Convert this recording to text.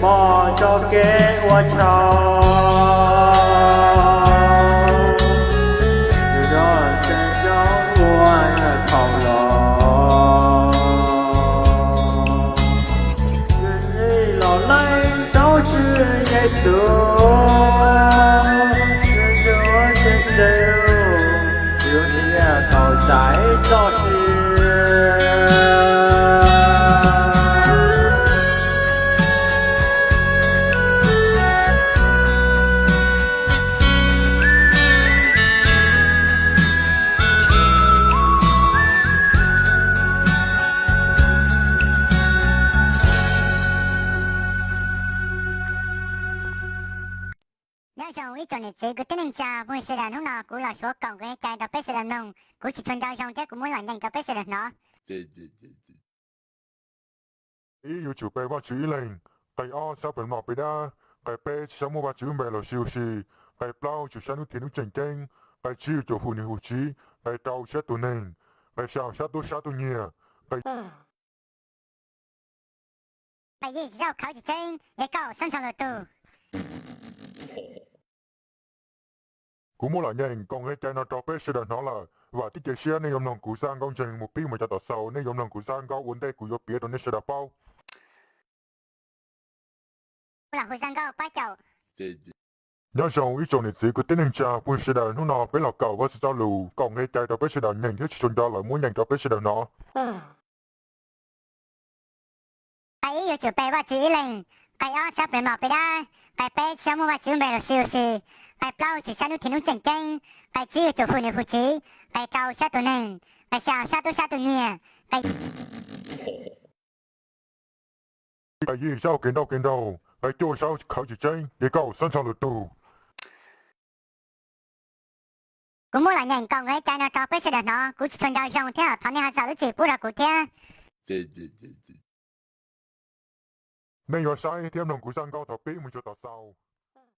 Mog tso kev ua tshau, zos tseem zoo ua thaum los. Yus nyiam los leej rau Tswv Yexus, yus tseem ceeb, yus thiaj tau zais txoj sia. Nyob zoo ib tsoom niam txiv kwv tij neej tsa phooj ywg sawv daws, hnub no kuv los suav koom nqe cai rau peb sawv daws mloog, kuv tsis tshua nco zoo thiab kuv muab los nyeem rau peb sawv daws hnov. Ib, yuav tsum pe Vajtswv ib leeg. Nqe ob, sab pleev mom pem dab. Nqe peb, tsis txhob muab Vajtswv lub npe los sis ua si. Nqe plaub, tsum saib hnub thiab hnub tseem ceeb. Nqe tsib, yuav tsum hu niam hu txiv. Nqe rau, siab tus neeg. Nqe xya, sab tub sab tug nyiag. Nqe yim, zaum khawv tsis tseeb, yog koj xab ntxhov lus tug. Kuv muab los nyeem koom nqe cai no rau peb sawv daws hnov lawm, vam thiab cia siab nej yuav mloog kuv xab nkauj ntseeg mus pib mus txog tom xaus, nej yuav mloog kuv xab nkauj ua ntej kuv yuav piav rau nej sawv daws paub. Kuv los hu xab nkauj pab caum. Nyob zoo ib tsoom niam txiv kwv tij neej tsa phooj ywg sawv daws, hnub no peb los koom Vajtswv txoj lus, koom nqe cai rau peb sawv daws nyeem thiab tsis tshua nco lawm muab nyeem rau peb sawv daws hnov. Nqe ib, yuav tsum pe Vajtswv ib leeg. Nqe ob, sab pleev mom pem dab. Nqe peb, tsis txhob muab Vajtswv lub npe los sis ua si. Nqe plaub, tsum saib hnub thiab hnub tseem ceeb. Nqe tsib, yuav tsum hu niam hu txiv. Nqe rau, siab tus neeg. Nqe xya, sab tub sab tug nyiag. Nqe yim, zaum kev nrauj kev nraug. Nqe cuaj, zaum khawv tsis tseeb, yog koj xab ntxhov lus tug. Kuv muab los nyeem koom nqe cai no rau peb sawv daws hnov, kuv tsis tshua nco zoo thiab thov nej ho txaus lub txim pub rau kuv thiab. Nej yuav saib thiab mloog kuv xab nkauj thaum pib mus txog tom xaus.